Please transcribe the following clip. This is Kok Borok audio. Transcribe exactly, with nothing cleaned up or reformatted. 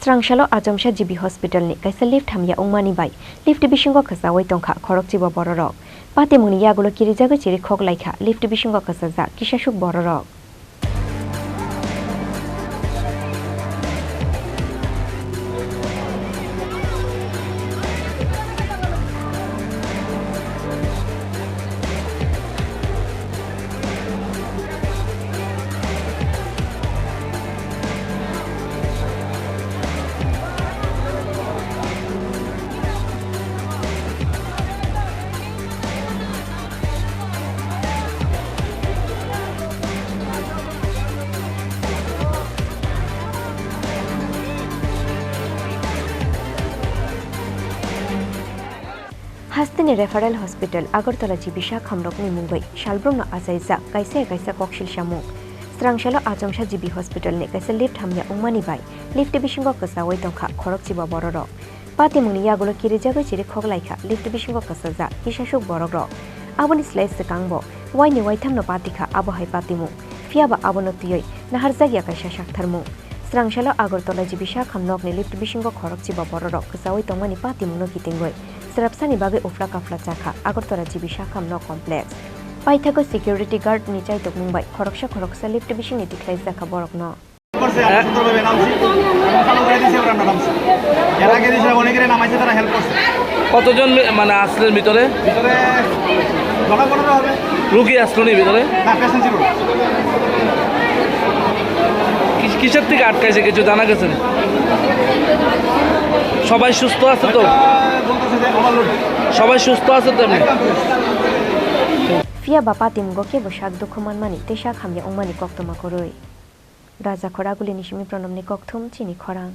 Srangsalo Achomsa G B Hospital ni kaisa lift hamya wngmani bai lift bisingo kwchaui tongkha khorokchiba bororok. Patimungni yagulo kirijagwi chirikhok laikha lift bisingo kwchajak kisasuk bororok. Hasteni Referral Hospital Agartala G B sakhamrokni mungwi salbrumno achaijak kaisa kaisa koksil samung. Srangsalo Achomsa G B Hospital ni kaisa lift hamya wngmani bai lift bisingo kwchaui tongkha khorokchiba bororok. Patimungni yagulo kirijagwi chirikhok laikha lift bisingo kwchajak kisasuk borokrok. Aboni slai swkangbo waini waithamno patikha abo hai patimung. Phiyaba abono twiwi naharjakya kaisa saktharmung. Srangsalo Agartala G B sakham nokni lift bisingo khorokchiba bororok kwchaui tongmani patimungno kitingwi srapsani bagwi uphla kaphla chakha Agartala G B sakham nok complex. Paithago security guard ni chaitokmung bai khoroksa khoroksa lift bisingni tikhlaijakha borokno. করছে, আমরা সুন্দরভাবে নামছি এবং চালু করে দিয়েছি, আমরা নামছি। এর আগে দিয়েছিলাম, অনেকেরে নামাইছে, তারা হেল্প করছে। কতজন মি-, মানে আসলেন ভিতরে? ভিতরে বারো পনেরো হবে। রুগী আসলো নি ভিতরে? না, পেশেন্ট ছিল না। কি-, কিসের থেকে আটকাইছে কিছু জানা গেছে নি? সবাই সুস্থ আছে তো? হয়তো বলতেছে যে ওভারলোড। সবাই সুস্থ আছে তো এমনি? একদম সুস্থ। Phiya ba patimgo kebo sak dukhu manmani tei sak hamya wngmani koktwma kwrwi. Raja Khoraguli ni simi Pranamni kokthum chini khorang.